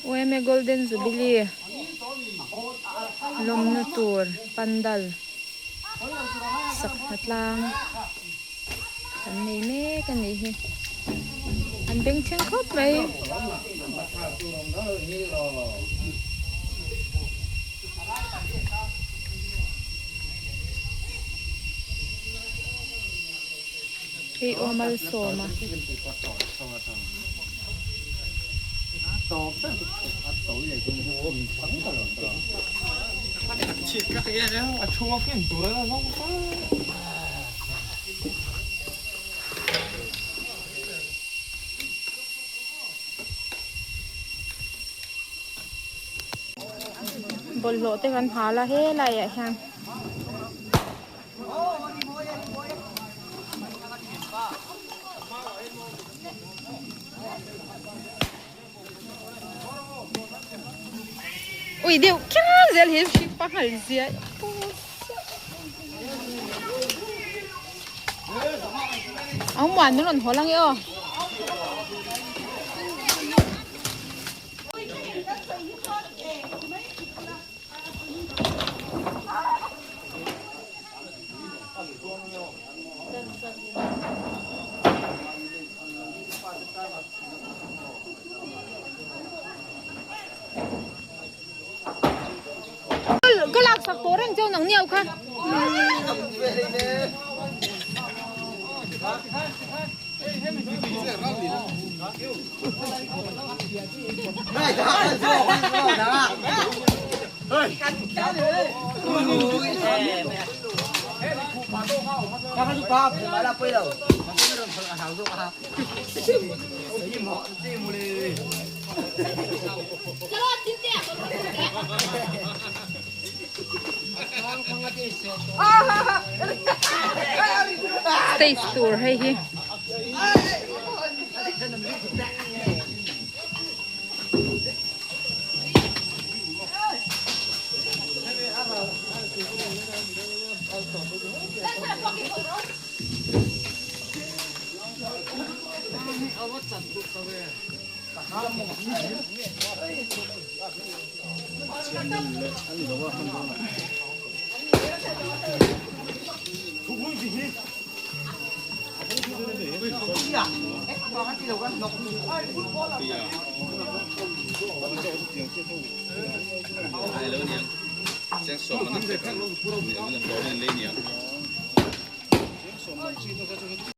Yma Golden Jubilee lawmna tur pandal sak hnatlang an nei mek a nih hi an bengchheng khawp mai. Hei aw Malsawma. Bawlhhlawh te kan hal a helaiah hian. Ui deuh kher zel hi hring pangngai zia Ang muan min rawn haw lang e aw. Ka lak sak tawh reng cheu nang niau kha. Stage tur hei hi.